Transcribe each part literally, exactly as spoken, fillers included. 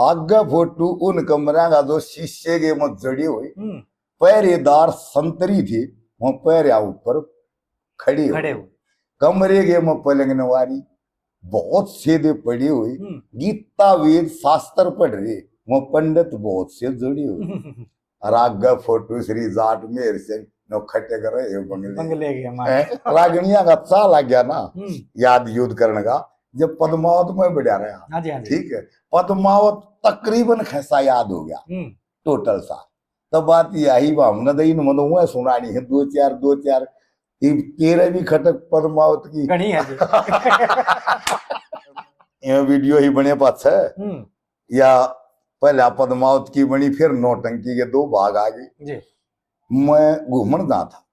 आगे फोटो उन कमरा का जो शीशे के में जड़ी हुई, हम्म। पहरेदार संतरी थे, वहां पहरिया ऊपर खड़े हुए। खड़े हुए। कमरे के में पलंग नवारी, बहुत सेदे पड़े हुए, हम्म। गीता वेद शास्त्र पढ़ रहे, वहां पंडित बहुत से जुड़े हुए। और आगे फोटो श्री जाट मेहर सिंह नौखटे कर रहे बंगले। बंगले के मारे। हैं? रागणिया का चाह लग गया ना, हम्म। याद यूद करने का, जब पद्मावत में बढ़िया रहा। हाँ जी, हाँ जी। ठीक है, पद्मावत तकरीबन खैसा याद हो गया, हम्म। टोटल सा। तब बात यही बा, हमने तो इन मनो हुआ सुनानी है, दो चार, दो चार, इब तेरे भी खटक पद्मावत की। घणी है जी। ये वीडियो ही बने पाछे, हम्म। या पहला पद्मावत की बनी, फिर नौटंकी के दो भाग आ गए। जी। मैं घूमण जा था,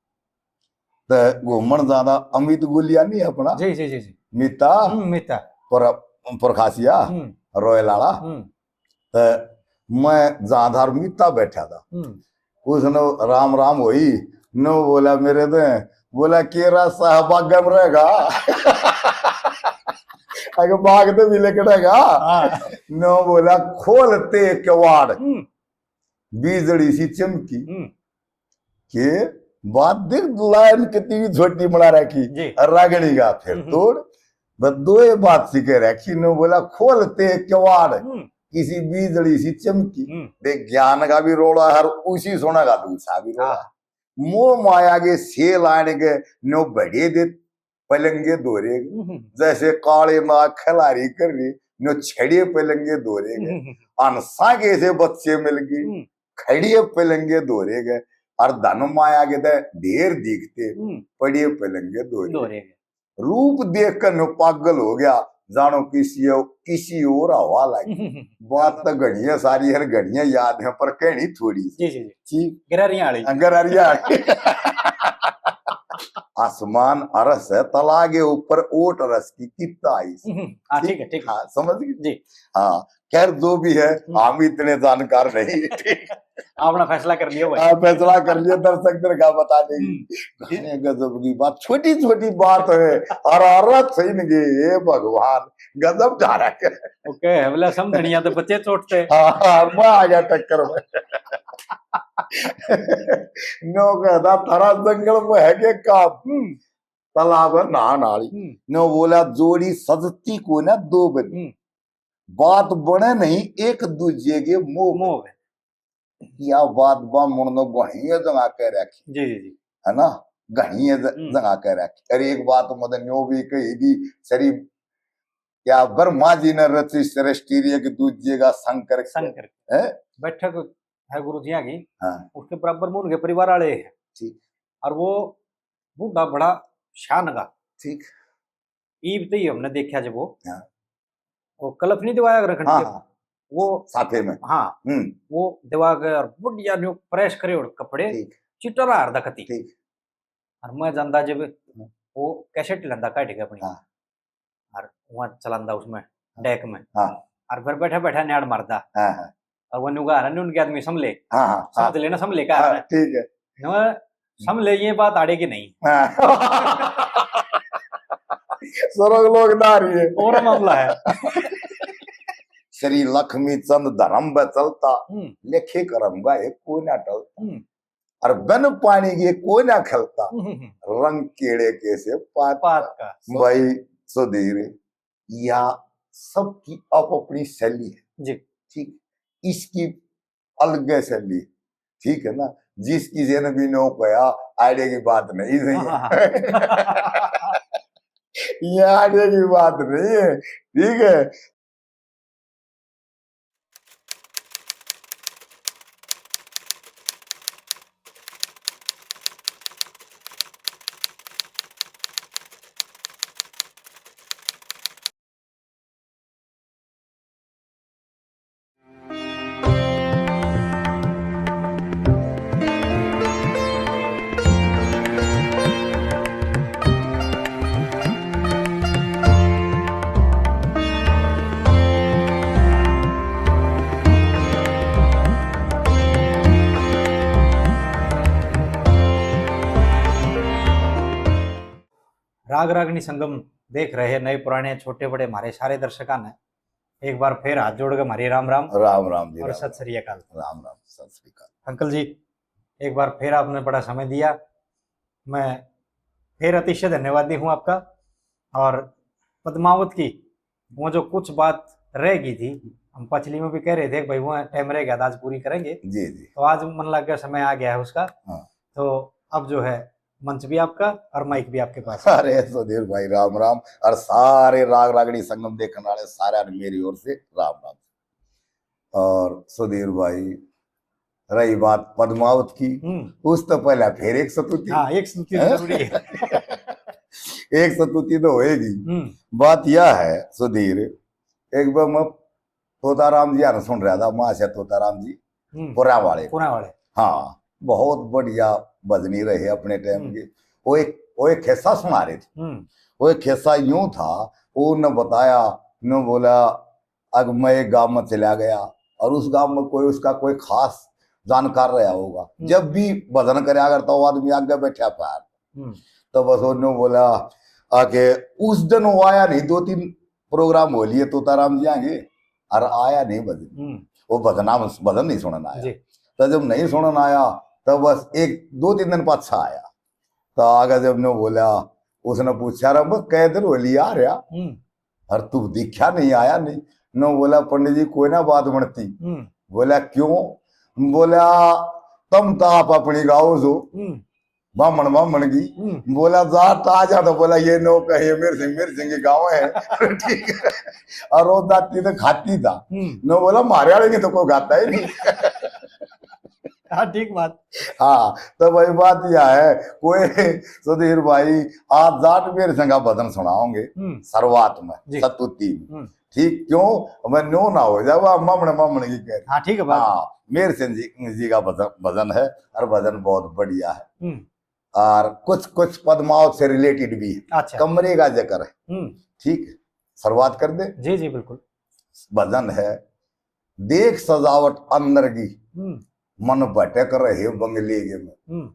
तो घूमण जाना अमित गुलिया नहीं अपना? जी, जी, जी, जी। मीता? हम्म, मीता। पर, प्रकाशिया, हम्म। रोयल आला। हम्म। तो मैं जाधार मीता बैठा था। हम्म। उसने राम राम होई, नो बोला मेरे दे, बोला, "केरा साहब आगे में रहेगा?" अगर बाग तो भी लेकर रहेगा। हाँ। नो बोला, "खोलते किवाड़।" हम्म। बीजड़ी सी चमकी। हम्म। के बात देख, लाइन कितनी भी छोटी बना रखी, जी। और रागणी का फिर हम्म। तोड़। बस दो ये बात सी कह रखी, नो बोला, "खोलते किवाड़।" हम्म। किसी बीजड़ी सी चमकी। हम्म। देख, ज्ञान का भी रोला है, उसी सोना का दूसरा भी रोला। हाँ। मोह माया के सेल आने के नो बड़े दे पलंगे धोरे गए। हम्म। जैसे काले नाग खिलाड़ी कर रही, नो छड़े पलंगे धोरे गए। हम्म। अनसा के से बच्चे मिल गए, हम्म। खड़िए पलंगे धोरे गए। और धन माया के तो ढेर दिखते, हम्म। पड़े पलंगे धोरे धोरे गए। रूप देख कर नो पागल हो गया, जानो किसी, किसी और हवा लगी। बात तो घणी है, सारी हर घणी है, याद है, पर कहनी थोड़ी सी। जी, जी, जी। ठीक। गरारियां वाली। हाँ, गरारियां वाली। आसमान अरस है, तला के ऊपर ओट अरस की कित्ता आई सी। हम्म, हाँ, ठीक? ठीक है, ठीक है। हाँ, समझ गए? जी। हाँ, खैर, जो भी है, हम्म। हम इतने जानकार नहीं। ठीक। आपने फैसला कर लिया भाई। हाँ, फैसला कर लिया, दर्शक दर्शक का बता देंगे। हम्म। घणे गजब की बात, छोटी छोटी बात है, हरारत सही नहीं, हे भगवान, गजब धारा है। ओके, हमला समझनिया तो बच्चे चोटते। हाँ, हाँ, मैं आ गया टक्कर में। नो कहता, "थारा जंगल में है के काम? हम्म। तालाब है नहान आली।" हम्म। नो बोला, "जोड़ी सजती को ना दो बनी। हम्म। बात बने नहीं एक दूजे के मोह में।" मोह में। या बात बामण ने घणी जगह कह रखी। जी, जी, जी। है ना? घणी ज-, हम्म। जगह कह रखी। अरे, एक बात मत न्यो भी कही दी, सरी, क्या ब्रह्मा जी ने रची सृष्टि रे, एक दूजे का शंकर किया। शंकर। हैं? बैठक है गुरु जी की। हाँ। उसके बराबर में उनके परिवार वाले हैं। ठीक। और वो बूढ़ा बड़ा शान का। ठीक। ईब तो ही हमने देखा जब वो, हाँ। वो कलफ नहीं दिवाया रखने हाँ, के, हाँ। वो साथे में। हाँ, हम्म। वो दिवा के और बढ़िया न्यू प्रेस करे और कपड़े ठीक। चिट्टा रहा हरदा कती। ठीक। और मैं जांदा जब हम्म। वो कैसेट लेंदा काट के अपनी, हाँ। और वहाँ चलांदा उसमें, हाँ। डेक में। हाँ। और फिर बैठा बैठा न्याड़ मारदा। हाँ, हाँ। और वो न्यू कहा, "अरे, उनके आदमी समले।" हाँ, हाँ, समझ हाँ। लेना, समले का हाँ, है। ठीक है। न्यू समले, ये बात आड़े की नहीं। हाँ। स्वर्ग लोग ना रही है। और मामला है। श्री लक्ष्मी चंद धर्म पे चलता, हम्म। लेखे कर्म का एक कोई ना टलता। हम्म। और बिन पानी के कोई ना खलता, हम्म, हम्म, हम्म। रंग केड़े के से पात पात का। का। भाई सुधीर, या सबकी आप अपनी शैली है। जी। ठीक, इसकी अलग शैली, ठीक है ना? जिसकी जन भी नो कया, आड़े की बात नहीं, नहीं है। हाँ, हाँ, हाँ। ये आड़े की बात नहीं है, ठीक है? राग रागनी संगम देख रहे नए पुराने, छोटे बड़े, म्हारे सारे दर्शकां ने एक बार फिर हाथ जोड़ के हमारी राम राम राम राम जी, और राम सत श्री अकाल। राम राम, सत श्री अकाल। अंकल जी, एक बार फिर आपने बड़ा समय दिया, मैं फिर अतिशय धन्यवादी हूँ आपका। और पद्मावत की वो जो कुछ बात रह गई थी, हम पछली में भी कह रहे थे कि भाई वो टाइम रह गया था, आज पूरी करेंगे। जी जी। तो आज मन लग गया, समय आ गया है उसका। हाँ। तो अब जो है मंच भी आपका और माइक भी आपके पास है। अरे सुधीर भाई, राम राम, और सारे राग रागड़ी संगम देखने वाले सारे ने मेरी ओर से राम राम। और सुधीर भाई, रही बात पद्मावत की, हम्म। उस तो पहले फिर एक सतुति। हाँ, एक सतुति हैं? जरूरी है। एक सतुति तो होएगी। हम्म। बात यह है सुधीर, एक बार मैं तोताराम जी आने सुन रहा था, माँ से तोताराम जी हम्म। पुरा वाले। पुरा वाले। हाँ, बहुत बढ़िया भजनी रहे अपने टाइम हम्म। के। वो एक वो एक खिस्सा सुना रहे थे। हम्म। वो एक खिस्सा यूं था, वो न बताया, न बोला, अब मैं एक गांव में चला गया और उस गांव में कोई उसका कोई खास जानकार रहा होगा। हम्म। जब भी भजन करया करता, वो आदमी आगे बैठा पार। हम्म। तो बस उन्होंने बोला आके, उस दिन वो आया नहीं, दो तीन प्रोग्राम हो लिए तोताराम जी आगे, और आया नहीं भजन। हम्म। वो भजना भजन नहीं सुनना आया। जी। तो जब नहीं सुनना आया, तो बस एक दो तीन दिन पाछा आया। तो आगे जब ने बोला, उसने पूछा, "रे बस कै दिन हो लिया आ रहा, हम्म। और तू दिखा नहीं, आया नहीं?" नो बोला, "पंडित जी, कोई ना बात बनती।" हम्म। बोला, "क्यों?" बोला, "तुम तो आप अपनी गाओ जो हम्म। बामण बामण की।" हम्म। बोला, "जाट आ जा।" तो बोला, "ये नो कहे मेर सिंह, मेर सिंह की गाँव है।" ठीक है। और वो दाती तो खाती था। हम्म। नो बोला, "मारे वाले की तो कोई गाता ही नहीं।" हाँ, ठीक बात। हाँ, तो भाई बात यह है, कोई सुधीर भाई, आज जाट मेर सिंह का भजन सुनाओगे हम्म। शुरुआत में, जी। सतुति में। हम्म। ठीक, क्यों? मैं न्यो ना हो जाए, वो मामने मामने की कह। हाँ, ठीक है बात। हाँ, मेर सिंह जी, जी का भजन, भजन है, और भजन बहुत बढ़िया है। हम्म। और कुछ कुछ पद्मावत से रिलेटेड भी है। अच्छा। कमरे का जिक्र है। हम्म। ठीक, शुरुआत कर दे। जी जी, बिल्कुल। भजन है, देख सजावट अंदर की, हम्म। मन भटक रहे बंगले के में। हम्म।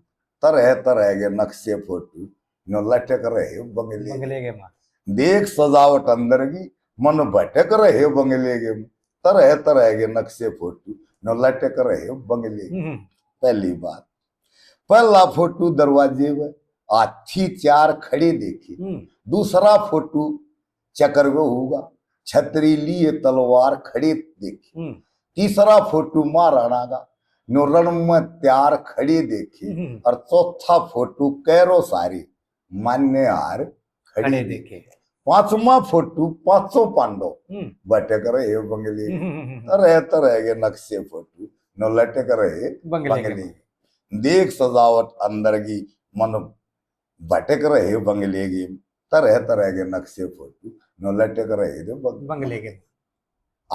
तरह तरह के नक्शे फोटो न लटक रहे बंगले के। बंगले के माँ। देख सजावट अंदर की, मन भटक रहे बंगले के में। तरह तरह के नक्शे फोटो न लटक रहे बंगले के। हम्म। पहली बात, पहला फोटो दरवाजे पे हाथी चार खड़े देखे। हम्म। दूसरा फोटो चक्र में होगा, छतरी लिए तलवार खड़े देखे। हम्म। तीसरा फोटो महाराणा का, नो रण में तैयार खड़े देखे। हम्म। और चौथा फोटो कैरो सारे मान्य हार खड़े खड़े देखे। देखे। पांचवा फोटो पांचों पांडव हम्म। भटक रहे बंगले। हम्म, हम्म, हम्म। तरह तरह के नक्शे फोटो न लटक रहे बंगले के बंगले। देख सजावट अंदर की, मन भटक रहे बंगले की। तरह तरह के नक्शे फोटो न लटक रहे थे बंगले। बंगले के।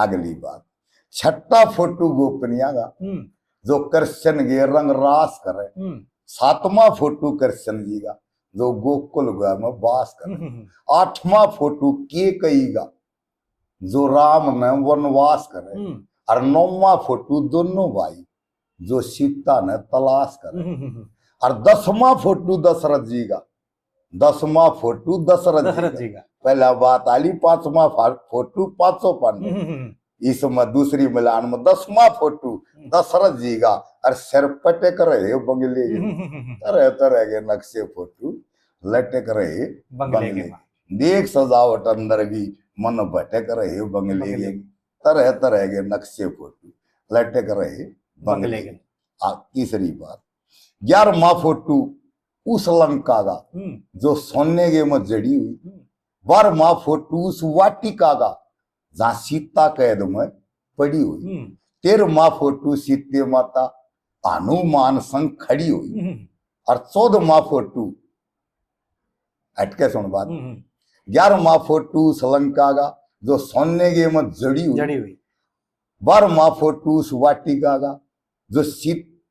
अगली बात, छठा फोटो गोपनिया का, हम्म। जो कृष्ण के रंग रास करे। हम्म। सातवां फोटो कृष्ण जी का, जो गोकुल गया में वास करे। हम्म, हम्म। आठवां फोटो केकई का, जो राम ने वनवास करे। हम्म। और नौवां फोटो दोनों भाई, जो सीता ने तलाश करे। हम्म, हम्म, हम्म। और दसवां फोटो दशरथ जी का, दसवां फोटो दशरथ जी दशरथ का। जी का। पहला बात आली पांचवा फा-, फोटो पांचों पांडव। हम्म, हम्म, हम्म। इसमें दूसरी मिलान में दसवां फोटो दशरथ जी का, और सिर पटक रहे बंगले के। हम्म, हम्म, हम्म। तरह तरह के नक्शे फोटो लटक रहे बंगले के बंगले। माँ। देख सजावट अंदर की, मन भटक रहे बंगले बंगले के। तरह तरह के नक्शे फोटो लटक रहे बंगले बंगले के। के। आ, तीसरी बात, ग्यारहवां फोटो उस लंका का, हम्म। जो सोने के में जड़ी हुई। हम्म। बारहवां फोटो उस वाटिका का, जहाँ सीता कैद में पड़ी हुई। हम्म। तेरहवां फोटो सीते माता हनुमान संग खड़ी हुई। हम्म। और चौदहवां फोटो, हटके सुन बात, हम्म। ग्यारहवां फोटो उस लंका का, जो सोने के में जड़ी हुई। जड़ी हुई। बारहवां फोटो उस वाटिका का, जो सीत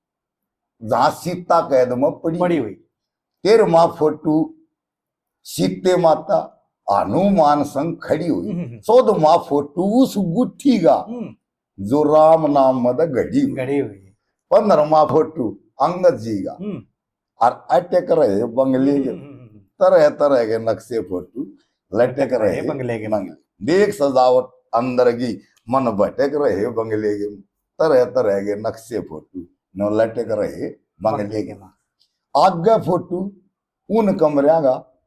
जहाँ सीता कैद में पड़ी पड़ी हुई। हुई। तेरहवां फोटो सीते माता हनुमान संग खड़ी हुई। हम्म। चौदहवां फोटो उस गुट्ठी का, हम्म। जो राम नाम में तो घड़ी हुई। घड़ी हुई। पंद्रहवां फोटो अंगद जी का, हम्म। और अटक रहे बंगले के। हम्म, हम्म, हम्म। तरह तरह के नक्शे फोटो लटक रहे बंगले के। बंगले। देख सजावट अंदर की मन भटक रहे बंगले के, तरह तरह के नक्शे फोटो न लटक रहे बंगले के। आगे फोटो उन कमरिया का,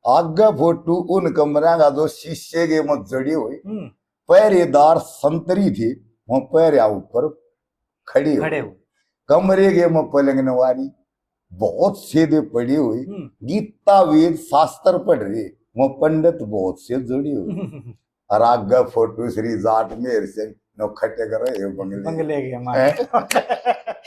आगे फोटो उन कमरिया का जो शीशे के में जड़े हुए। हम्म। पहरेदार संतरी थे, वो पहरिया ऊपर खड़े हुए। खड़े हुए। कमरे के में पलंग नवारी बहुत सेधे पड़े हुए। हम्म। गीता वेद शास्त्र पढ़ रहे, वो पंडित बहुत से जुड़े हुए। और आगे फोटो श्री जाट मेहर सिंह नो खटक रहे बंगले। बंगले के माँ। हैं?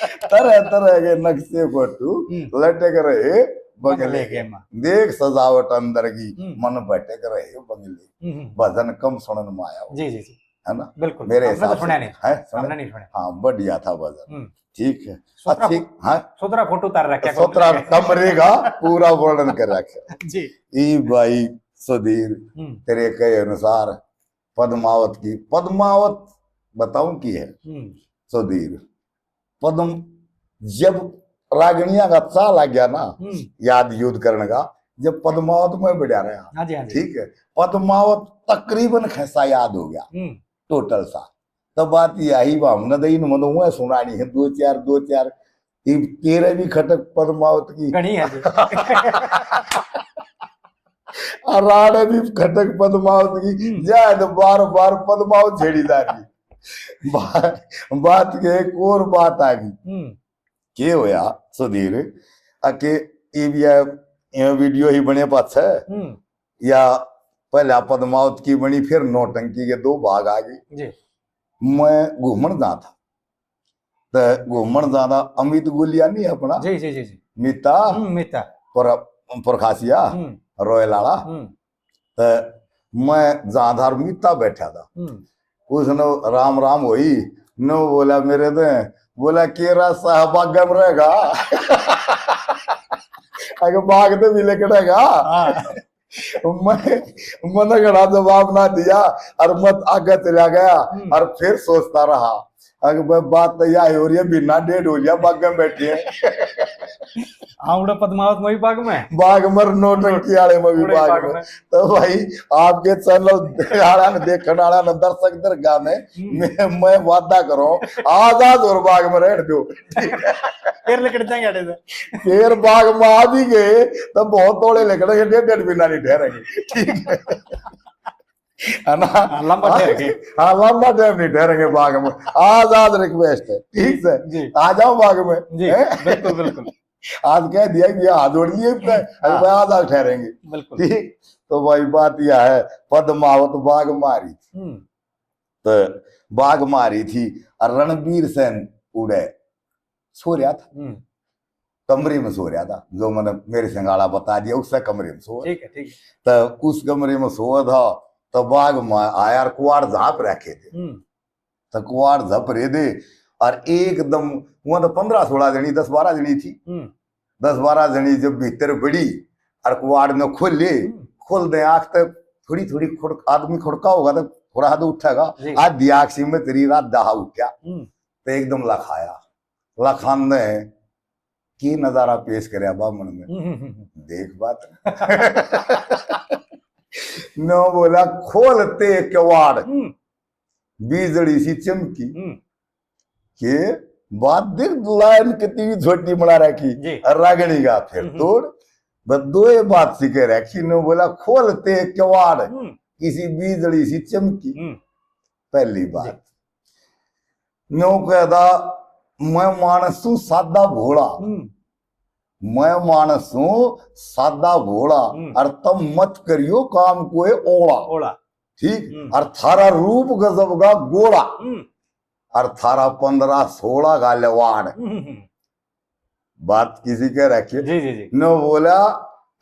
तरह तरह के नक्शे फोटो हम्म। लटक रहे बंगले बंगले के। के माँ। देख सजावट अंदर की, हम्म। मन भटक रहे बंगले। हम्म, हम्म। भजन कम सुनन में आया हो। जी, जी, जी। है ना? बिल्कुल। मेरे हमने तो हिसाब से सुना नहीं। है, सुना? हमने नहीं सुना। हाँ, बढ़िया था भजन। हम्म। ठीक है। सोतरा अच्छी, फो-, हाँ। सोतरा फोटो उतार रखा है। सोतरा कमरे का पूरा वर्णन कर रखा है। जी। ई भाई सुधीर, हम्म। तेरे कहे अनुसार पद्मावत की, पद्मावत बताऊं की है? हम्म। सुधीर, पद्म, जब रागणिया का चाह लग गया ना, हम्म। याद यूद करने का, जब पद्मावत में बढ़िया रहा, हाँ जी, हाँ जी। ठीक है, पद्मावत तकरीबन खैसा याद हो गया, हम्म। टोटल सा। तब बात यही बा, हमने तो इन मनो हुआ सुनानी है, दो चार, दो चार, इब तेरे भी खटक पद्मावत की। घणी है जी। और राड़े भी खटक पद्मावत की। हम्म। जाए तो बार बार पद्मावत छेड़ी जा रही। बा-, बात के एक और बात आ गई। हम्म। के होया सुधीर, अके इब ये, ये वीडियो ही बने पाछे, हम्म। या पहला पद्मावत की बनी, फिर नौटंकी के दो भाग आ गए। जी। मैं घूमण जा था, तो घूमण जा था, अमित गुलिया नहीं अपना? जी, जी, जी, जी। मीता? हम्म, मीता। पर, प्रकाशिया, हम्म। रोयल आला। हम्म। तो मैं जा था और मीता बैठा था। हम्म। उसने राम राम होई, नो बोला मेरे ते, बोला, "केरा साहब बाग में रहेगा?" अगर बाग तो भी लेकर रहेगा। हाँ। मैं, मैंने घड़ा जवाब ना दिया और मैं आगे चला गया। हम्म। और फिर सोचता रहा, अगर मैं बात तो यही हो रही है, महीना डेढ़ हो लिया बाग में बैठे हैं। हाँ, उड़ा पद्मावत में भी बाग में। बाग में, नौटंकी आले में भी उड़े बाग बाग में। में। तो भाई, आपके चैनल आला ने, देखण आला ने, दर्शक दरगाह ने, हम्म। मैं, मैं वादा करूं, आज, आज और बाग में रहने दो। फिर लिकड़ जाएंगे अड़े से। फिर बाग में आ भी गए, तो बहुत थोड़े लिकड़ेंगे, डेढ़, डेढ़ महीना नहीं ठहरेंगे। ठीक है। है ना? हाँ, लंबा ठहरेंगे। हाँ, लंबा टाइम नहीं ठहरेंगे बाग में। आज, आज रिक्वेस्ट है, ठीक से? जी। आ जाओ बाग में। जी, हैं? बिल्कुल, बिल्कुल। आज कह दिया कि हाथ जोड़ लिए इतने, हाँ। भाई आज, आज ठहरेंगे। बिल्कुल। ठीक? तो भाई बात यह है, पद्मावत बाग मारी थी। हम्म। तो बाग मारी थी और रणबीर सिंह उड़े सो रहा था। हम्म। कमरे में सो रहा था, जो मैंने मेरे संगाला बता दिया, उससे कमरे में सो। ठीक है, ठीक है। तो उस कमरे में सो था, तो बाग में आया और कुआड़ झाप रखे थे। हम्म। तो कुआड़ झप रहे थे और एकदम, वहां तो पन्द्रह सोलह जनी, दस बारह जनी थी। हम्म। दस बारह जनी जब भीतर बड़ी और कुआड़ ने खोले, हम्म। खोल दे आंख, तो थोड़ी थोड़ी खुड़-, आदमी खुड़का होगा तो थोड़ा हाथ उठेगा, जी। आधी आंख सी में तेरी रात दहा उठा। हम्म। तो एकदम लखाया, लखान ने की नजारा पेश करया बामण में। हम्म, हम्म, हम्म। देख बात। नो बोला, "खोलते किवाड़, हम्म। बिजली सी चमकी।" हम्म। के बात देख, लाइन कितनी भी छोटी बना रखी, जी। और रागणी का फिर हम्म। तोड़। बस दो ये बात सी कह रखी, नो बोला, "खोलते किवाड़, हम्म। किसी बिजली सी चमकी।" हम्म। पहली बात। जी। न्यू कहता, "मैं मानस हूँ सादा भोला, हम्म। मैं मानस हूँ सादा भोला, हम्म। और तम मत करियो काम कोई ओला।" ओला। ठीक? हम्म। "और थारा रूप गजब का गोला, हम्म। और थारा पन्द्रह सोलह का लिवाड़।" हम्म, हम्म। बात किसी कह रखी है? जी, जी, जी। नो बोला,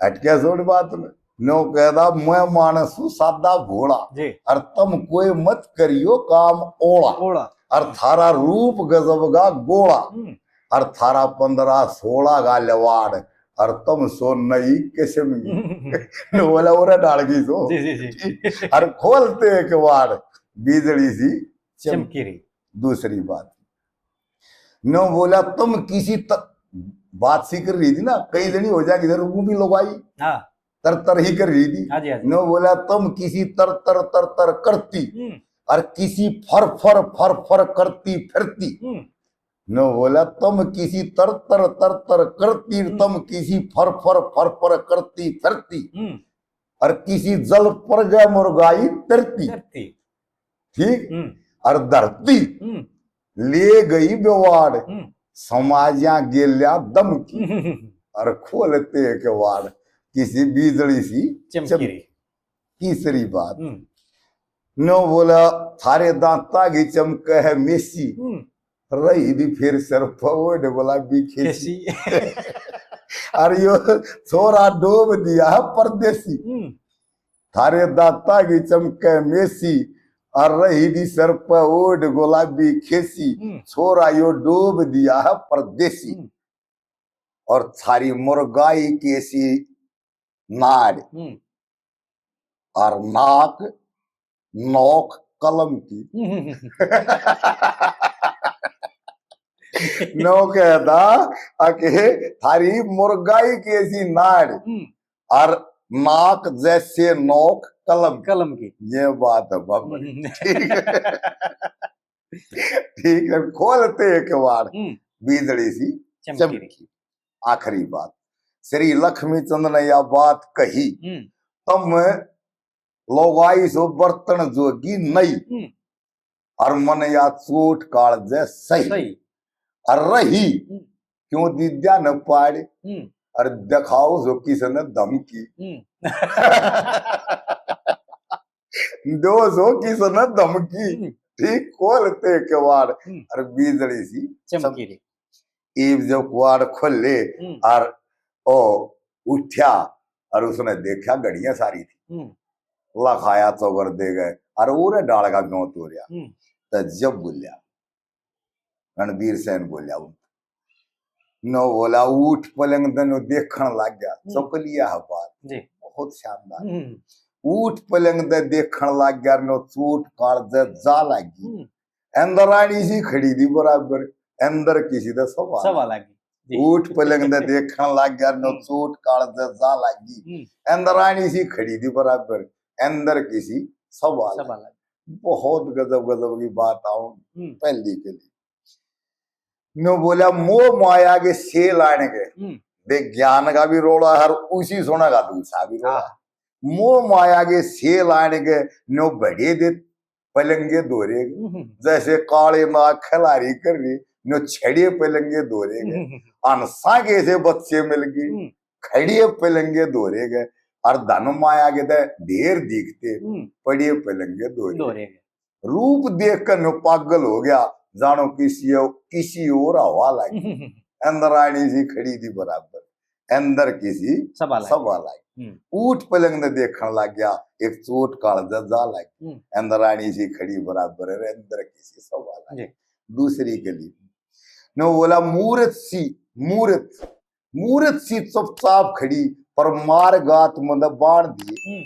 हटके छोड़ बात में। नो कहता, "मैं मानस हूँ सादा भोला, जी। और तम कोई मत करियो काम ओला। ओला। और थारा रूप गजब का गोला, हम्म। और थारा पन्द्रह सोलह का लिवाड़, और तम सो नई किस्म की।" नो बोला, "ओरे डाल की सो।" जी, जी, जी। और खोलते किवाड़, बिजली सी चम-, चमकी रही। दूसरी बात, नो बोला, "तुम किसी त-," बात सी कर रही थी ना, कई जनी हो जाएगी इधर, वो भी लुगाई। हाँ। तर तर ही कर रही थी। हाँ जी, हाँ जी। नो बोला, "तुम किसी तर तर तर तर करती, हम्म। और किसी फर फर फर फर करती फिरती। हम्म। न्यू बोला, तुम किसी तर तर तर तर करती, हम्म। तुम किसी फर फर फर फर करती फिरती। हम्म। और किसी जल पर गए मुर्गाई तरती। तरती। ठीक? हम्म। और धरती हम्म। ले गई बेवाड़, हम्म। समाजियां गेल्या दमकी। हम्म। और खोलते केवाड़, किसी बिजली सी चमकी चमकी। रही। तीसरी बात, हम्म। न्यू बोला, थारे दांता की चमके है मेसी, हम्म। रही दी फिर सर पर ओढ़ गुलाबी खेसी। खेसी। और यो छोरा डोब दिया है परदेसी। हम्म। थारे दांता की चमके मेसी, और रही दी सर पर ओढ़ गुलाबी खेसी। हम्म। छोरा यो डोब दिया है परदेसी। हम्म। और थारी मुर्गाई कैसी नाड़, हम्म। और नाक नोक कलम की। हम्म। न्यू कहता, अके थारी मुर्गाई कैसी नाड़, हम्म। और नाक जैसे नोक कलम। कलम की। ये बात है बाबा। हम्म। ठीक है। ठीक है, खोलते केवाड़, हम्म। बिजली सी चमकी रही। चमकी। आखिरी बात, श्री लक्ष्मी चंद ने या बात कही, हम्म। तुम लोगाई सो बर्तन जोगी नहीं, हम्म। और मन या चोट कालजे सही। सही। और रही, हम्म। क्यों दीद्या न पाड़, हम्म। और दिखाओ सो किसने धमकी। हम्म। दो सो किसने धमकी। हम्म। ठीक, खोलते केवाड़, हम्म। और बिजली सी चमकी रही। इब जब कुआड़ खोले हम्म। और ओ उठ्या और उसने देखा घड़ियां सारी थी। हम्म। लखाया चौगर दे गए और उरे डाल का क्यों तोड़या। हम्म। तो जब बोल्या, रणबीर सेन बोल्या, उठ। न्यू बोला, उठ पलंग दे न्यू देखण लग गया। हम्म। चौकलिया है बात। जी। बहुत शानदार। हम्म। उठ पलंग दे देखण लग गया, न्यू चोट कालजे जा लागी। हम्म। इंद्राणी सी खड़ी थी बराबर, अंदर किसी दा सवा सवा लागी। जी। उठ पलंग दे देखण लग गया, न्यू हम्म। चोट कालजे जा लागी। हम्म। इंद्राणी सी खड़ी थी बराबर, अंदर किसी सवा सवा लागी। लागी। बहुत गजब गजब की बात आऊं हम्म। पहली के लिए। न्यू बोला, मोह माया के सेल आने के। हम्म। देख, ज्ञान का भी रोला है और उसी सुना का दूसरा भी रोला। हाँ। मोह माया के सेल आने के, न्यू बड़े दे पलंगे धोरे। हम्म। जैसे काले नाग खिलाड़ी कर रही, न्यू छड़े पलंगे धोरे। हम्म। हंसा के से बच्चे मिल गए, हम्म। खड़े पलंगे धोरे गए। और धन माया के तो ढेर दिखते, हम्म। पड़े पलंगे धोरे। धोरे गए। रूप देख कर न्यू पागल हो गया, जानो किसी, किसी और हवा लागी। इंद्राणी सी खड़ी थी बराबर, अंदर किसी सवा लागी। सवा लागी। हम्म। उठ पलंग ने देखण लग गया, एक चोट कालजे जा लागी। हम्म। इंद्राणी सी खड़ी बराबर, अंदर किसी सवा लागी। जी। दूसरी गली न्यू बोला, मूरत सी, मूरत, मूरत सी चुपचाप खड़ी, पर मार गात में बाण दिए। हम्म।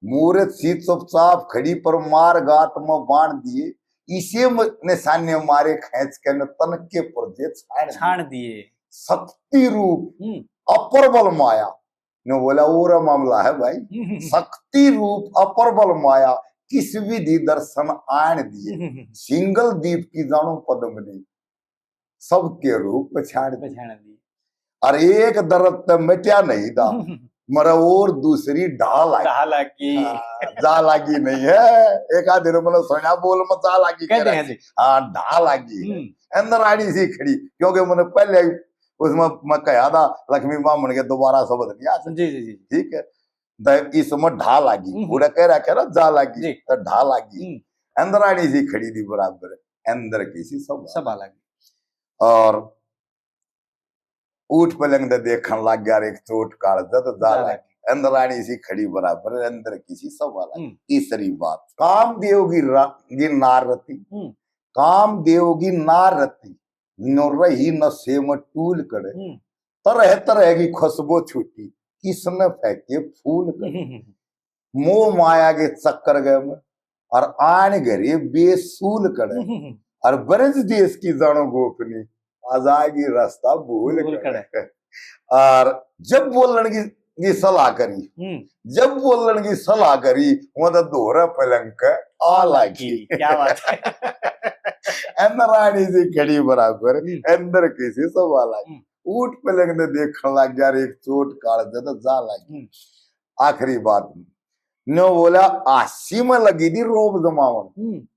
मूरत सी चुपचाप खड़ी पर मार गात में बाण दिए, इसे म-, निशाने मारे खींच के न तन के पुर्जे छाड़ दिए। छाड़ दिए। शक्ति रूप हम्म। अपर बल माया। न्यू बोला, और मामला है भाई। हम्म। शक्ति रूप अपर बल माया, किस विधि दर्शन आण दिए। हम्म। सिंगल दीप की जानो पद्मनी, सबके रूप पछाण दी। पछाण दी। और एक दर्द ते मिटया नहीं था, मरे और दूसरी ढाल आ गई। ढाल आ गई। हाँ, जा लागी नहीं है। एक आधे ने मतलब सोना बोल में जा लागी कह कह दे रहा हैं जी। हाँ, ढाल आ गई। हम्म। इंद्राणी सी खड़ी, क्योंकि मैंने पहले ही उसमें मैं कहा था, लक्ष्मी बामण के दोबारा शब्द नहीं आ सकते। जी, जी, जी। ठीक है, तो इसमें ढाल आ गई। हम्म। उड़ा कह रहा, कह रहा जा लागी, जी। तो ढाल आ गई। हम्म। इंद्राणी सी खड़ी थी बराबर, अंदर किसी सभा सभा लागी। और उठ पलंग दे देखण लाग गया, एक चोट कालजे तो जा जा लागी। लागी। इंद्राणी सी खड़ी बराबर, अंदर किसी सभा लागी। हम्म। तीसरी बात, कामदेव की रा-, की नार रती। हम्म। कामदेव की नार रती, न्यू रही नशे में टूल कड़े। हम्म। तरह तरह की खुशबू छूटी, किसने फेंके फूल कड़े। हम्म। मोह माया के चक्कर गए में, और आन घरे बेसूल कड़े। हम्म। और ब्रज देश की जानो गोपनी, आ जाएगी रास्ता भूल भूल कड़े। कड़े। और जब बोलण की, की सलाह करी, हम्म। जब बोलण की सलाह करी, वो तो धोरे पलंग के आ लागी। क्या बात है। इंद्राणी जी खड़ी बराबर, हम्म। अंदर किसी सवा लागी। हम्म। ऊठ पलंग ने देखण लाग गया, अरे एक चोट कालजे तो जा लागी। हम्म। आखिरी बात, न्यो बोला, आसी में लगी थी रोब जमावण। हम्म।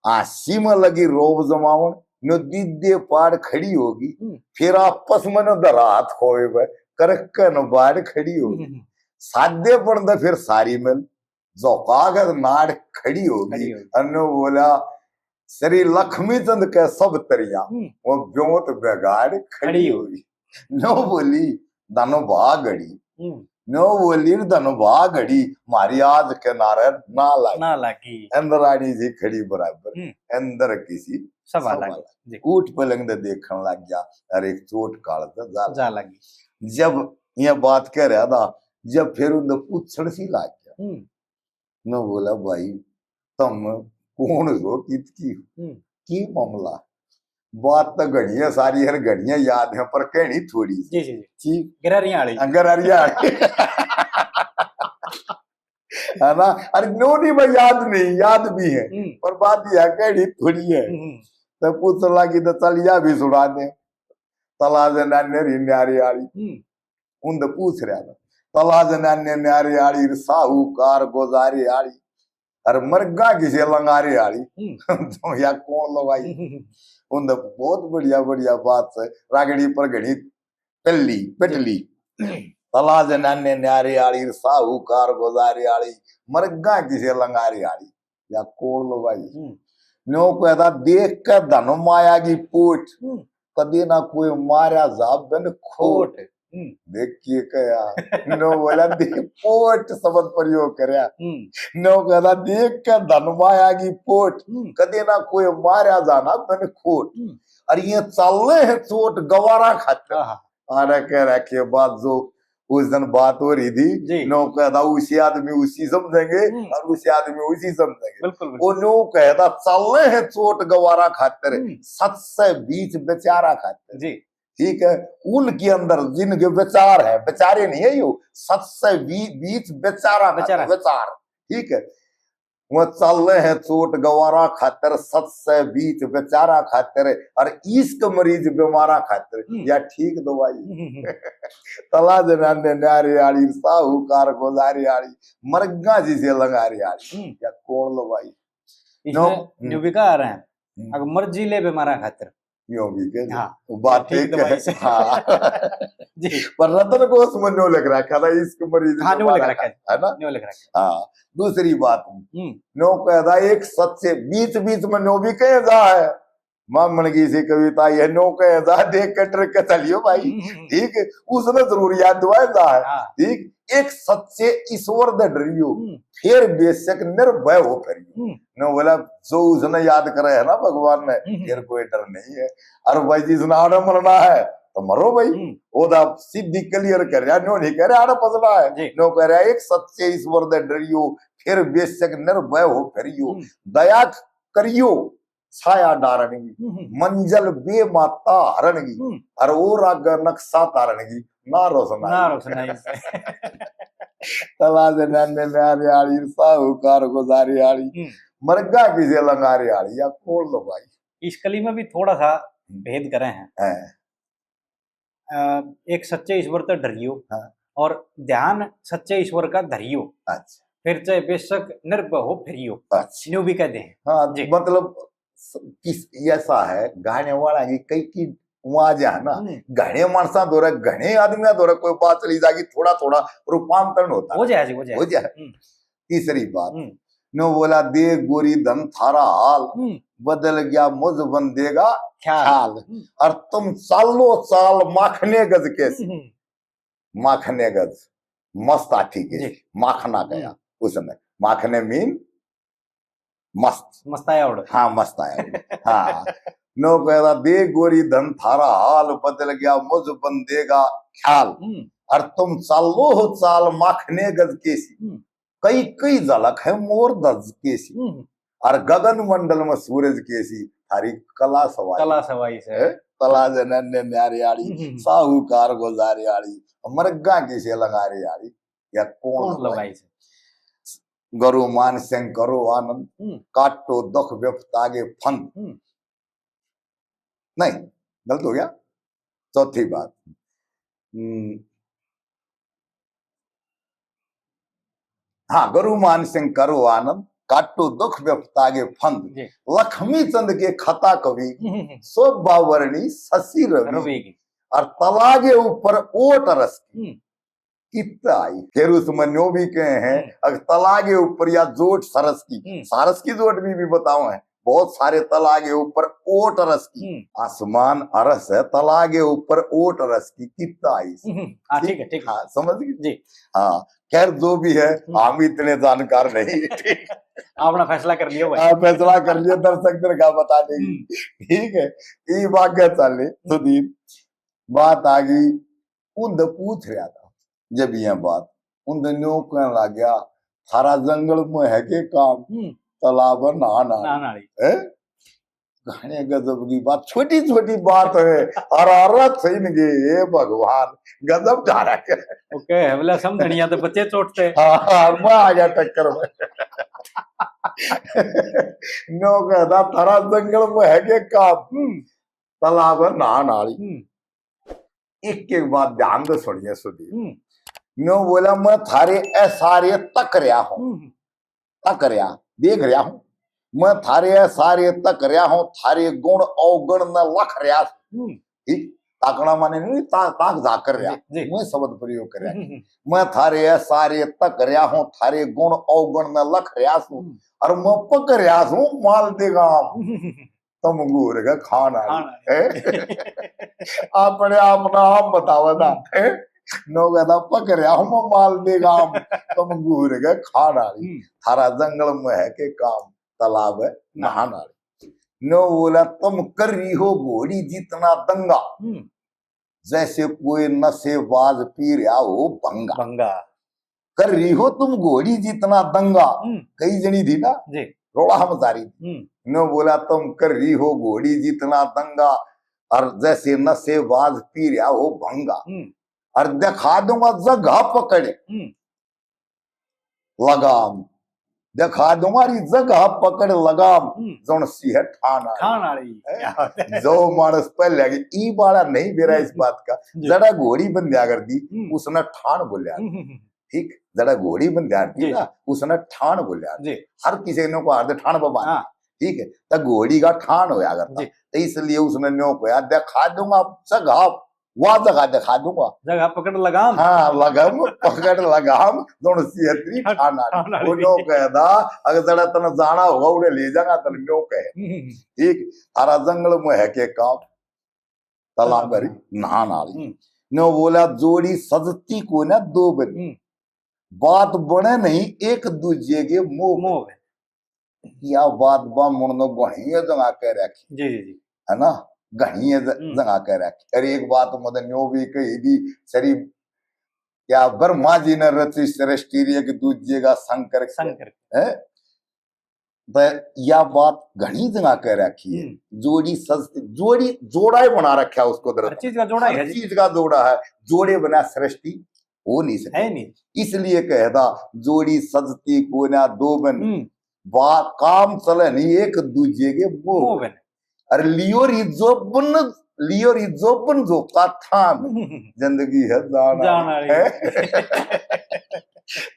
आसी में लगी रोब जमावण, न्यो दीदे पाड़ खड़ी होगी। हम्म। फिर आपस में न धरा हाथ खोए बे, करके न बाड़ खड़ी होगी। हम्म। सादे पण दे फिर सारी मिल, झोंका के नाड़ खड़ी होगी। खड़ी होगी। अर न्यो बोला, श्री लक्ष्मी चंद के सब तरिया, हम्म। वो ब्योंत बेगाड़ खड़ी खड़ी होगी। न्यो बोली, धन भागड़ी। हम्म। न्यो बोली, धन भागड़ी, म्हारी आज किनारे ना लागी। ना लागी। इंद्राणी जी खड़ी बराबर, हम्म। अंदर किसी सवा सवा लागी। लागी। जी। ऊठ पलंग दे देखण लाग गया, अरे एक चोट कालजे जा जा लागी। लागी। जब ये बात कह रहा था, जब फिर उनने पूछण सी लाग गया। हम्म। न्यो बोला, भाई, तुम कौन हो, कित की हो? हम्म। की मामला? बात तो घणी है, सारी हर घणी है, याद है, पर कहनी थोड़ी सी। जी, जी, जी। ठीक। गरारियां वाली। हाँ, गरारियां वाली। है ना? अरे, न्यो नहीं भाई, याद नहीं, याद भी है। हम्म। पर बात यह कहनी थोड़ी है। हम्म। तो पूछण लागी, तो चल, या भी सुना दे। तला जनाने री न्यारी आली। हम्म। उनते पूछ रहा था, तला जनाने न्यारी आली, साहूकार गोजारी आली, अर मरगा किसे लंगारी आली। हम्म। तो या कौन लो भाई? हम्म। उनते बहुत बढ़िया, बढ़िया बात है। रागड़ी पर घणी पल्ली, पटली। तला जनाने न्यारी आली, साहूकार गोजारी आली, मरगा किसे लंगारी आली। या कौन लो भाई? हम्म। न्यो कहता, देख के धन माया की पोट, हम्म। कदी ना कोई मारा जा बिन खोट। खोट। हम्म। देखिए क्या, न्यो बोला, देख, पोट शब्द प्रयोग करया। हम्म। न्यो कहता, देख के धन माया की पोट, हम्म। कदी ना कोई मारा जाना बिन खोट। हम्म। अर ये चाले हैं चोट गवारा खातर। आहा। आने कह रखे बात जो उस दिन बात हो रही थी, जी। न्यो कहता, उसी आदमी उसी समझेंगे हम्म। और उसी आदमी उसी समझेंगे। बिल्कुल, बिल्कुल। वो न्यो कहता, चाले हैं चोट गवारा खातर, हम्म। सच से बीच बेचारा खातर। जी। ठीक है, उनके अंदर जिनके विचार है, बेचारे नहीं है यो, सच से बी-, बीच बेचारा खातर, बेचारा। विचार, ठीक है। वो चाले हैं चोट गवारा खातर, सच से बीच बेचारा खातर, और इश्क मरीज बीमारा खातर, हम्म। या ठीक दवाई। हम्म, हम्म, हम्म। तला जनाने न्यारे आली, साहूकार गोजारे आली, मरगा जिसे लंगारे आली, हम्म। या कौन लो भाई? इसमें न्यो, हम्म। न्यो भी कह रहे हैं, हम्म। अगर मर्जी ले बीमारा खातर। न्यो भी कह दे। हाँ, वो बात ठीक एक दवाई है। से। हाँ। जी। पर रतन को उसमें न्यो लिख रखा था, इश्क मरीज हाँ, न्यो लिख बीमारा रखा है। खातर, है ना? न्यो लिख रखा है। हाँ। दूसरी बात, हम्म। न्यो कहता, एक सच से बीच बीच में न्यो भी कहे जा है, मामन की सी कविता, ये न्यो कहे जा, देख के डर के चलियो भाई। हम्म, हम्म, हम्म। ठीक है, उसने जरूर याद दुआए जा है। हाँ। ठीक, एक सच्चे ईश्वर दे डरियो, हम्म। फिर बेशक निर्भय हो करियो। हम्म। न्यो बोला, जो उसने याद करे है ना भगवान ने, हम्म। फिर कोई डर नहीं है। और भाई, जिसने आड़े मरना है, तो मरो भाई। हम्म। वो तो सीधी clear कर रहा, न्यो नहीं कह रहा आड़े फंसना है। जी। न्यो कह रहा, एक सच्चे ईश्वर दे डरियो, फिर बेशक निर्भय हो करियो। हम्म। दया करियो, छाया डारण की, हम्म, हम्म। मंजिल बे माता हरण की, हम्म। और वो राग नक्शा तारण की, ना रोशनाई। ना रोशनाई से। तला जनाने न्यारे आली, साहूकार गोजारे आली, हम्म। मरगा किसे लंगारे आली, या कौन लो भाई? इस कली में भी थोड़ा सा हम्म। भेद करे हैं। हैं। अ, एक सच्चे ईश्वर ते डरियो हाँ। और ध्यान सच्चे ईश्वर का धरियो। अच्छा। फिर चाहे बेशक निर्भय हो फिरियो। अच्छा। न्यू भी कह दे। हाँ, जी। मतलब स-, किस, ऐसा है, गाने वाला की कई की आवाज है ना, हम्म। घणे माणसां दौरे, घणे आदमियां दौरे कोई बात चली जाएगी, थोड़ा थोड़ा रूपांतरण होता हो है। जाए जी, हो जाए। हो जाए। हम्म। तीसरी बात, हम्म। न्यो बोला, दे गोरी धन थारा हाल, हम्म। बदल गया मुझ बंदे का ख्याल। ख्याल। हम्म। और तुम चालो चाल माखने गज के सी। हम्म। माखने गज, मस्त हाथी के जी। सी, माखना गया हम्म। उसने। माखने मीन मस्त। मस्त आया उड़। हाँ, मस्त आया उड़। हाँ। न्यो कहता, दे गोरी धन थारा हाल, बदल गया मुझ बंदे का ख्याल। हम्म। और तुम चालो हो चाल माखने गज के सी। हम्म। कई कई झलक है मोर धज के सी। हम्म। और गगन मंडल में सूरज के सी, थारी कला सवाई। कला सवाई से। हैं? तला जनाने न्यारे आली, हम्म। साहूकार गोजारे आली, मरगा किसे लंगारे आली, या कौन कौन लवाई? लवाई से? गुरु मान सिंह करो आनंद, हम्म। काटो दुख विपता के फंद। हम्म। नहीं, गलत हो गया। चौथी बात, हम्म, हाँ, गुरु मान सिंह करो आनंद, काटो दुख विपता के फंद। जी। लक्ष्मी चंद के खता कवि की, हम्म, हम्म। शोभा वर्णी शशि रवि रवि की। की। और तला के ऊपर ओट रस की। हम्म। कित्ता आई। फिर उसमें न्यो भी कहे हैं, हम्म। अगर तला के ऊपर या जोट सरस की, हम्म। सरस की जोट भी, भी बताओ है, बहुत सारे तला के ऊपर ओट रस की, हम्म। आसमान अरस है, तला के ऊपर ओट रस की, कित्ता आई। हम्म, हाँ, ठीक? ठीक है, ठीक है। हाँ, समझ गए? जी। हाँ, खैर, जो भी है, हम्म। हम इतने जानकार नहीं। ठीक। आपने फैसला कर लिया भाई। हाँ, फैसला कर लिया, दर्शक दीर्घा बता देगी। हम्म। ठीक है, ये बात क्या चल रही, सुधीर? बात आ गई, उनसे पूछ रहा था जब यह बात, उनसे न्यो कहने लग गया, "थारा जंगल में है के काम, हम्म। तालाब है नहान आली।" नहान आली। हैं? घणे गजब की बात, छोटी छोटी बात है, हरारत सही नहीं गई, हे भगवान, गजब जा रहा है। ओके, हमला समझनिया तो बच्चे चोटते। हाँ, हाँ, मैं आ गया टक्कर में। न्यो कहता, "थारा जंगल में है के काम, हम्म। तालाब है नहान आली।" हम्म। एक एक बात ध्यान से सुनिए सुधीर। हम्म। न्यो बोला, "मैं थारे ऐसारे तक रहा हूँ।" हम्म। तक रहा, देख रहा हूँ। "मैं थारे ऐसारे तक रहा हूँ, थारे गुण अवगुण न लख रहा हूँ।" हम्म। ठीक? ताकना माने नहीं, ता-, ताक झाक कर रहा। जी, जी। मैं शब्द प्रयोग कर रहा। हम्म, हम्म। "मैं थारे ऐसारे तक रहा हूँ, थारे गुण अवगुण न लख रहा हूँ। हम्म। और मैं पक रहा हूँ माल दे गाम।" हम्म, हम्म, हम्म। "तुम घूर के खान आली।" खान आली। हैं? अपने आप ना आप बतावा था, हम्म। हैं? न्यो कहता, "पक रहा हूँ मैं माल दे गाम, तुम घूर के खान आली। हम्म। थारा जंगल में है के काम, तालाब है नहान आली।" न्यो बोला, "तुम कर रही हो घोड़ी जितना दंगा, हम्म। जैसे कोई नशेबाज पी रहा हो भंगा।" भंगा। "कर रही हो तुम घोड़ी जितना दंगा।" हम्म। कई जनी थी ना, जी। रोड़ा मचा रही थी। हम्म। न्यो बोला, "तुम कर रही हो घोड़ी जितना दंगा, और जैसे नशेबाज पी रहा हो भंगा। हम्म। और दिखा दूंगा जगह पकड़ हम्म। लगाम, दिखा दूंगा री जगह पकड़ लगाम, हम्म। जौन सी है ठान आली।" ठान आली। हैं? क्या बात है। जो मानस पहले आगे, ई बाला नहीं बेरा इस हम्म। बात का, जी। जड़ा घोड़ी बंध्या कर दी, हम्म। उसने ठान बोल्या। हम्म, हम्म, हम्म। ठीक, जड़ा घोड़ी बंध्या कर दी जी, ना, जी। उसने ठान बोल्या। जी। हर किसी ने को हार दे ठान बाबा। हाँ। ठीक है, तो घोड़ी का ठान होया करता। जी। तो इसलिए उसने न्यो कोया, "दिखा दूंगा जगह, वह जगह दिखा दूंगा।" जगह पकड़ लगाम। हाँ, लगाम, पकड़ लगाम, दोनों सी है तेरी ठान आली। ठान आली। वो न्यो कहता, "अगर जरा तने जाना होगा, उड़े ले जाऊंगा, तने न्यो कहे।" हम्म। ठीक, थारा जंगल में है के काम, तालाब भरी नहान आली। हम्म। न्यो बोला, "जोड़ी सजती को ना दो बनी।" हम्म। बात बने नहीं एक दूजे के मोह में। मोह में। या बात बामण ने घणी जगह कह रखी। जी, जी, जी। है ना? घणी ज-, हम्म। जगह कह रखी। अरे एक बात मत न्यो भी कही दी, सरी, क्या ब्रह्मा जी ने रची सृष्टि रे एक दूजे का शंकर के। शंकर। हैं? तो या बात घणी जगह कह रखी है। हम्म। जोड़ी सजती, जोड़ी, जोड़ा ही बना रखा है उसको कुदरत ने। हर चीज का जोड़ा हर है जी। चीज का जोड़ा है, जोड़े बिना सृष्टि हो नहीं सकती। है नहीं। इसलिए कहता, "जोड़ी सजती को ना दो बन, हम्म। बा-, काम चले नहीं एक दूजे के मोह मोह बन।" बन। अरे लियो री जोबन, लियो री जोबन जो का थान, हम्म। जिंदगी है जान जान आली। आली। है?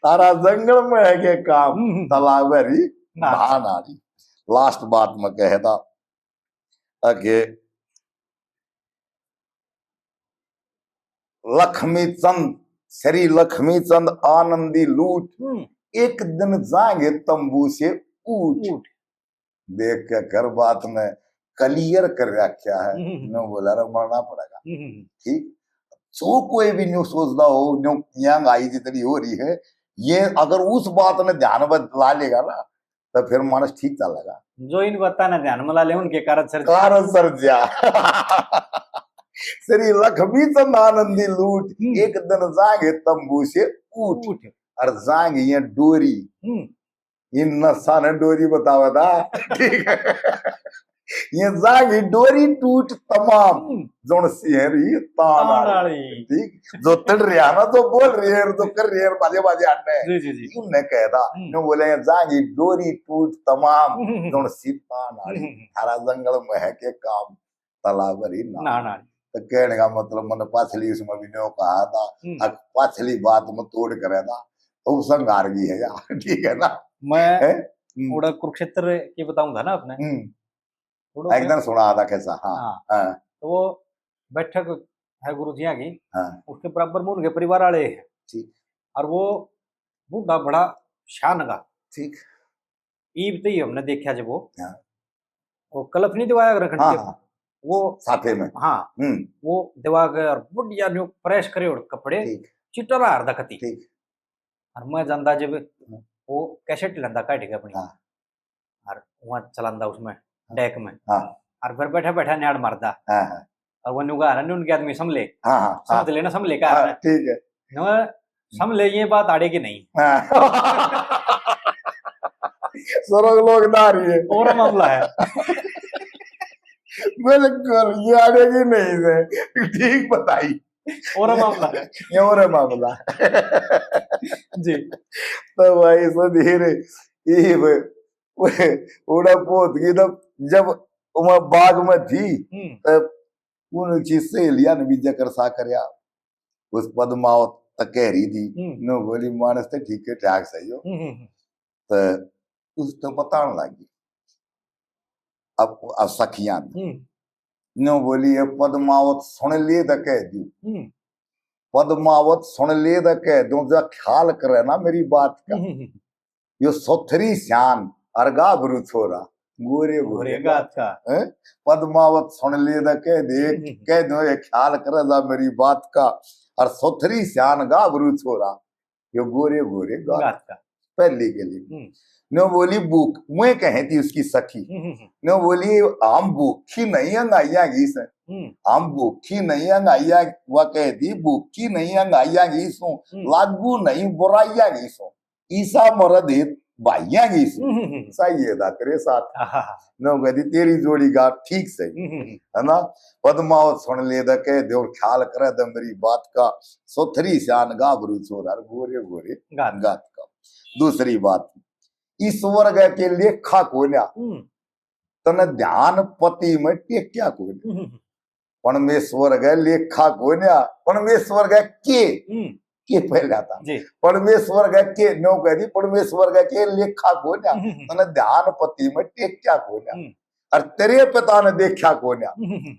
थारा जंगल में है के काम, हम्म। तालाब भरी नहान आली। Last बात में कहता, अगे लक्ष्मी चंद, श्री लक्ष्मी चंद आनंदी लूट, हम्म। एक दिन जाएंगे तंबू से उठ। उठ। देख के घर बात में clear कर रखा है। हम्म। न्यो बोला रे मरना पड़ेगा। हम्म। ठीक, जो कोई भी न्यो सोचता हो, न्यो यांग आई जितनी हो रही है, ये अगर उस बात ने ध्यान में ला लेगा ना, तो फिर मानस ठीक चलेगा। जो इन बातां ने ध्यान में ला ले, उनके कारण सर्जा। कारण सर्जा। श्री लक्ष्मी चंद आनंदी लूट, हम्म। एक दिन जाएंगे तंबू से उठ। उठ। और जाएंगे ये डोरी। हम्म। इन नशा ने डोरी बतावा था। ठीक है। ये जागी डोरी टूट तमाम, हम्म। जुण सिहरी तान तान आली। आली। ठीक, जो तड़ रहा ना, जो बोल रहे हैं, जो कर रहे हैं, बाजे बाजे आने। जी, जी, जी। यूं ने कहता, हम्म। यूं बोले, जागी डोरी टूट तमाम, हम्म। जुण सी तान आली। हम्म। थारा जंगल में है के काम, तालाब भरी ना। ना, ना। तो कहने का मतलब, मन पाछली उसमें भी न्यो कहा था, हम्म। अक पाछली बात में तोड़ करे था, तो संगार भी है यार, ठीक है ना? मैं हैं? हम्म। थोड़ा कुरुक्षेत्र की बताऊं था ना आपने? हम्म। थोड़ा एक दिन सुना था कैसा, हाँ, हाँ। हाँ। तो वो बैठक है गुरु जी की, हाँ। उसके बराबर में उनके परिवार वाले हैं। ठीक। और वो बूढ़ा बड़ा शान का। ठीक। ईब तो ही हमने देखा जब वो, हाँ। वो कलफ नहीं दिवाया रखन हाँ, के, हाँ। वो साफे में। हाँ, हम्म। वो दिवा के और बढ़िया न्यू प्रेस करे और कपड़े ठीक। चिट्टा हार दा कती। ठीक। और मैं जांदा जब हम्म। वो कैसेट लेंदा काट के अपनी। हाँ। और वहाँ चलांदा उसमें, हाँ। डेक में। हाँ। और फिर बैठा बैठा न्याड़ मारदा। हाँ, हाँ। और वो न्यू कहा, "न्यू उनके आदमी संभले।" हाँ, हाँ, समझ हाँ। लेना, संभले का हाँ, है। ठीक है। न, संभले ये बात आड़े की नहीं। हाँ। स्वर्ग लोग ना रही है। और मामला है। बिल्कुल, ये आड़े की नहीं है। ठीक बताई। और मामला है। ये और मामला। जी। तो भाई सुधीर, ये वो, वो, उड़ा पहुंच गई तो जब वहाँ बाग में थी, हम्म। तब उन चीज सहेलियां ने भी जिक्र सा करया, उस पद्मावत तक कह रही थी, हम्म। नो बोली, "मानस तो ठीक है, ठाक सही हो।" हम्म, हम्म, हम्म। तो उस तो बताने लगी। अब, अब सखियां ने। हम्म। नो बोली, "ये पद्मावत सुन ले तो कह दी। हम्म। पद्मावत सुन ले तो कह दूं, जो ख्याल करे ना मेरी बात का।" हम्म, हम्म, हम्म। यो सोथरी स्यान और गाभरू छोरा, गोरे गोरे गोरे गात का। हैं? पद्मावत सुन ले दा कह दे, हम्म। कह दो ये ख्याल करे जा मेरी बात का। और सोथरी स्यान गाभरू छोरा, यो गोरे गोरे गात गात का। पहली गली। हम्म। नो बोली भूख, मैं कहे थी उसकी सखी। हम्म, हम्म, हम्म। नो बोली, "हम भूखी नहीं अंगाइया घी से। हम्म। हम भूखी नहीं अंगाइया," वह कह दी, "भूखी नहीं अंगाइया घी सो, हम्म। लागू नहीं बुराइया घी सो।" ईसा मरद हित भाइयां की सु। हम्म, हम्म, हम्म। सही है दा तेरे साथ। आहा। नो कहती तेरी जोड़ी गात ठीक सही। हम्म, हम्म, हम्म। है ना? पद्मावत सुन ले दा कह दे और ख्याल करे दा मेरी बात का। सोथरी स्यान गाभरू छोरा गोरे गोरे गात। गात का। दूसरी बात, ईश्वर के लेखा कोन्या। हम्म। तने ध्यान पति में टेक्या कोन्या। हम्म, हम्म। परमेश्वर के लेखा कोन्या, परमेश्वर के के, हम्म। के पहला था। जी। परमेश्वर के के, नो कह दी, परमेश्वर के के लेखा कोन्या, हम्म, हम्म। तने ध्यान पति में टेक्या कोन्या। हम्म। और तेरे पिता ने देखा कोन्या। हम्म, हम्म, हम्म।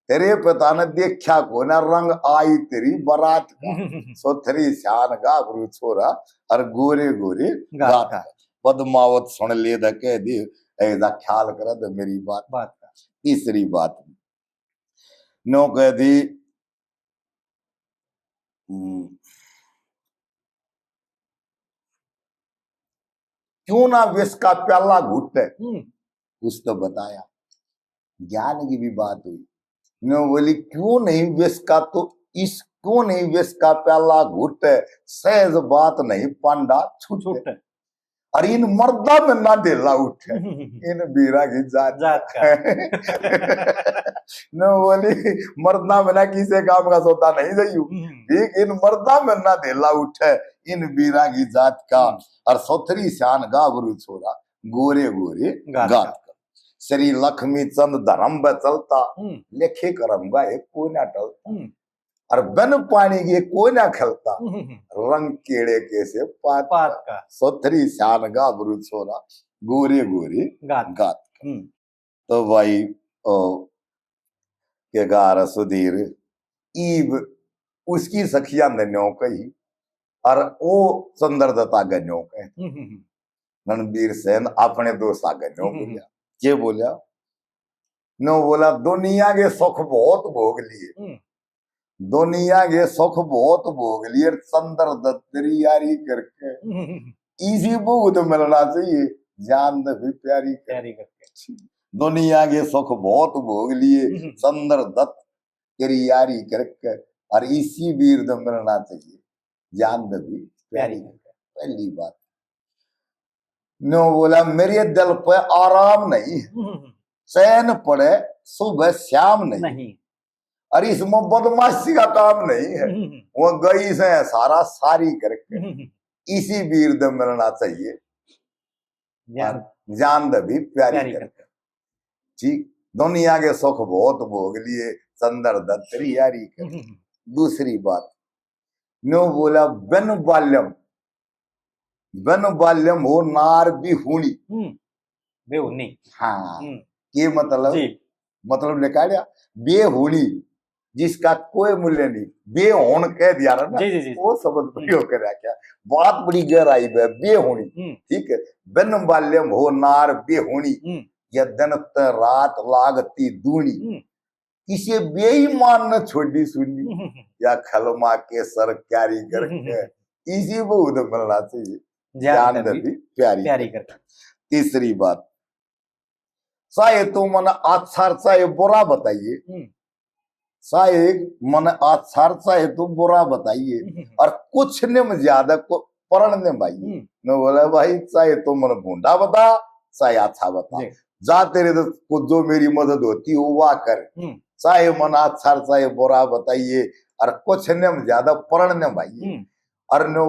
तेरे पिता ने देखा कोन्या, रंग आई तेरी बारात का। हम्म, हम्म, हम्म। सोथरी स्यान गाभरू छोरा, और गोरे गोरे गात गात का। का। पद्मावत सुन ले दा कह दी, ऐसा ख्याल करे तो मेरी बात। बात का। तीसरी बात, नो कह दी, हम्म, क्यों ना विष का प्याला घुटे, हम्म। कुछ तो बताया, ज्ञान की भी बात हुई। नो बोली, क्यों नहीं विष का तो इस, क्यों नहीं विष का प्याला घुटे, सहज बात नहीं पांडा छूटे। छूटे। और इन मर्दा में ना ढेला उठे, हम्म। इन बीरा की जात जात का। न बोली, मर्दा में ना किसी काम का सौदा नहीं जाइयो। हम्म। ठीक, इन मर्दा में ना ढेला उठे, इन बीरा की जात का। हम्म। और सोथरी स्यान गाभरू छोरा, गोरे गोरे गात गात का। का। श्री लक्ष्मी चंद धर्म पे चलता, हम्म। लेखे करम का एक कोई ना टलता। हम्म। और बिन पानी के कोई ना खलता, हम्म, हम्म, हम्म। रंग केड़े के से पात पात का। का। सोथरी स्यान गाभरू छोरा, गोरे गोरे गात। गात का। हम्म। तो भाई, ओ, के गा रहा सुधीर, ईब उसकी सखियां ने न्यो कही, और ओ चंद्रदत्ता के न्यो कहे। हम्म, हम्म, हम्म। रणबीर सेन अपने दोस्त आगे न्यो हम्म, हम्म। बोलिया। के बोलिया? न्यो बोला, दुनिया के सुख बहुत भोग लिए। हम्म। दुनिया के सुख बहुत भोग लिए, चंद्रदत्त तेरी यारी करके। हम्म, हम्म, हम्म। इसी भूत मिलना चाहिए, जान दे भी प्यारी करके। प्यारी करके। दुनिया के सुख बहुत भोग लिए, हम्म। चंद्रदत्त तेरी यारी करके, और इसी वीर तो मिलना चाहिए, जान दे भी प्यारी प्यारी करके। पहली बात। न्यो बोला, मेरे दिल पे आराम नहीं। हम्म, हम्म, हम्म। चैन पड़े सुबह शाम नहीं। नहीं। और इसमें बदमाशी का काम नहीं है। हम्म। वो गई से सारा सारी करके। हम्म। इसी वीर दे मिलना चाहिए। जान। और जान दे भी प्यारी प्यारी करके। करके। ठीक, दुनिया के सुख बहुत भोग लिए, चंद्र दत्त री यारी कर। हम्म। दूसरी बात, न्यू बोला, बिन बाल्यम, बिन बाल्यम हो नार बिहूणी। हम्म। बेहुनी। हाँ, हम्म। ये मतलब, जी। मतलब निकालिया, बेहुनी, जिसका कोई मूल्य नहीं, बेहोण कह दिया ना, जी, जी, जी। वो शब्द प्रयोग कर रहा क्या, बात बड़ी गहराई में, बेहोणी। हम्म। ठीक है, बिन बाल्यम हो नार बेहोणी, हम्म। या दिन त रात लागती दूनी। हम्म। इसे बेईमान न छोड़ी सुनी, हम्म। या खलमा के सर क्यारी करके, हम्म। इसी बहुत मिलना चाहिए, जान जान दे दे भी भी प्यारी प्यारी करके। करके। तीसरी बात, चाहे तो मन अच्छा और चाहे बुरा बताइए, हम्म। चाहे मन अच्छा और चाहे तो बुरा बताइए, हम्म। और कुछ निम ज्यादा को प्रण ने भाई, हम्म। मैं बोला, भाई, चाहे तो मन भूंडा बता, चाहे अच्छा बता, जी। जा तेरे तो को जो मेरी मदद होती हो, वह कर। हम्म। चाहे मन अच्छा, चाहे बुरा बताइए, और कुछ ने ज्यादा प्रण ने भाई। हम्म। और नो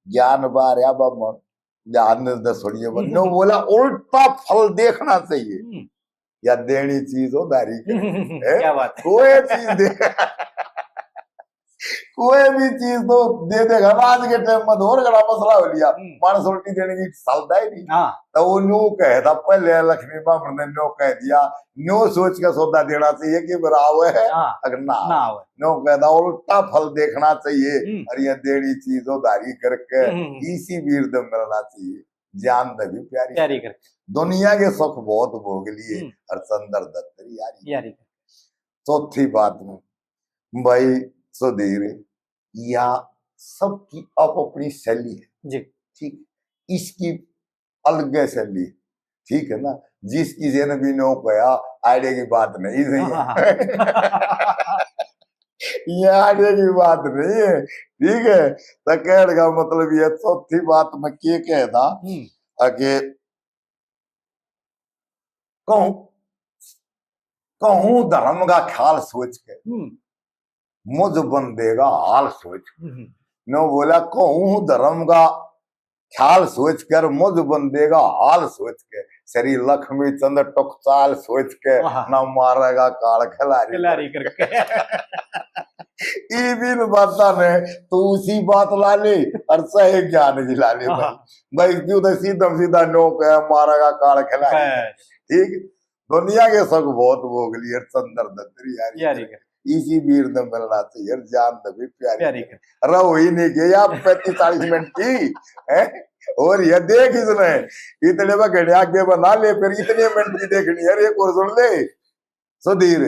ज्ञान बारया बा मन, ध्यान दे सुनिए बा। नो बोला, उल्टा फल देखना चाहिए। हम्म। या देनी चीज उधारी कर। हैं? क्या बात है। कोई चीज दे, कोई भी चीज तो दे देगा ना। आज के टाइम में तो और घणा मसला हो लिया। हम्म। मानस उल्टी देने की सालता ही नहीं। हाँ। तो वो न्यू कहे था, पहले लक्ष्मी बामण ने न्यू कह दिया, न्यू सोच के सौदा देना चाहिए कि बराबर है, हाँ। अगर ना ना आवे। न्यू कहता, उल्टा फल देखना चाहिए। हम्म। और ये देनी चीज उधारी करके हम्म। इसी वीर दे मिलना चाहिए, जान दे भी प्यारी प्यारी करके। करके। दुनिया के सुख बहुत भोग लिए, हम्म। और चंद्र दत्त री यारी। यारी करके। चौथी बात में, भाई सुधीर, या सबकी आप अपनी शैली है। जी। ठीक, इसकी अलग शैली, ठीक है ना। जिसकी जेन भी नो कहा, आइडिया की बात नहीं, नहीं हाँ, है। हाँ, हाँ। ये आइडिया की बात नहीं है, ठीक है। तो कहने का मतलब ये चौथी बात मैं के कहता हम्म। कि कहूं, कहूं धर्म का ख्याल सोच के, हम्म। मुझ बंदे का हाल सोच के। हम्म। नो बोला, कहूं धर्म का ख्याल सोच कर, मुझ बंदे का हाल सोच के, श्री लक्ष्मी चंद टुकचाल सोच के, वाह। ना मारेगा काल खिलाड़ी खिलाड़ी करके। इबिन बाता ने तू उसी बात ला ले और चाहे ज्ञान की ला ले भाई। हाँ। भाई, क्यों तो सीधा सीधा नो कह, मारेगा काल खिलाड़ी। बस। ठीक, दुनिया के सुख बहुत भोग लिए, चंद्र दत्त री यारी यारी कर। कर। इसी वीर ने मिलना चाहिए, जान दे भी प्यारी प्यारी कर। कर। रहो ही नहीं गए आप पैंतीस चालीस मिनट की, हैं? और ये देख इसने, इतने में घड़े आगे बना ले, फिर इतने मिनट की देखनी है, एक और सुन ले। सुधीर,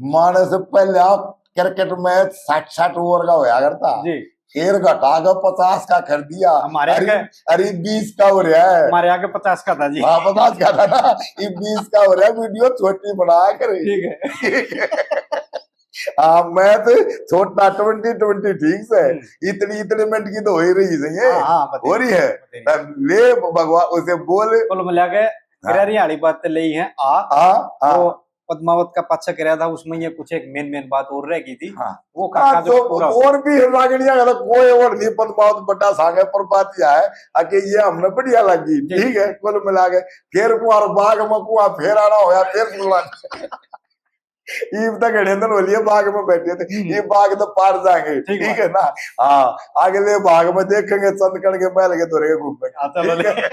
मानस पहले आप क्रिकेट मैच साठ साठ ओवर का होया करता, जी। फिर घटा के पचास का कर दिया। हमारे अरे, आगे अरे बीस का हो रहा है। हमारे आगे पचास का था जी। हाँ, पचास का था ना, ये बीस का हो रहा है, वीडियो छोटी बना कर। ठीक है। हाँ, मैच छोटा, ट्वेंटी ट्वेंटी ठीक से, हम्म। इतनी, इतने मिनट की तो हो ही रही है, हाँ, हाँ, हो रही है। बताइए। ले भगवान, उसे बोल। कुल मिला के हाँ। ग्रहरिया वाली बात ले है आ। हाँ, हाँ। वो पद्मावत का पाछा करया था, उसमें ये कुछ एक मेन, मेन बात और रह गई थी। हाँ। वो काका हाँ, जो तो पूरा और भी रागणियां का कोई और नहीं, पद्मावत बड़ा सांगे पर बात यह है, आके ये हमने बढ़िया लगी, जी। ठीक है, कुल मिला के। फिर कुआं बाग में कुआं फेर आना होया, फिर सुनना। ईब तक घड़े दिन हो लिए बाग में बैठे थे, हम्म। ये बाग तो पार जाएंगे, ठीक ठीक बात। है ना? हाँ, अगले बाग में देखेंगे, चंदकण के महल के दौरे घूमेंगे। हाँ, चलो ठीक है? ले।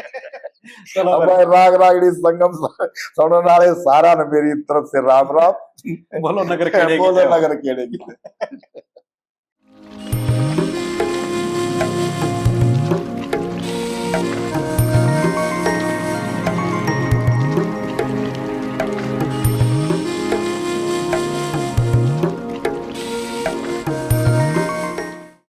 चलो अब फिर। भाई, राग रागड़ी संगम स-, सुनने वाले सारा ने मेरी तरफ से राम राम। बोलो नगर खेड़े की बोलो जय। नगर खेड़े की।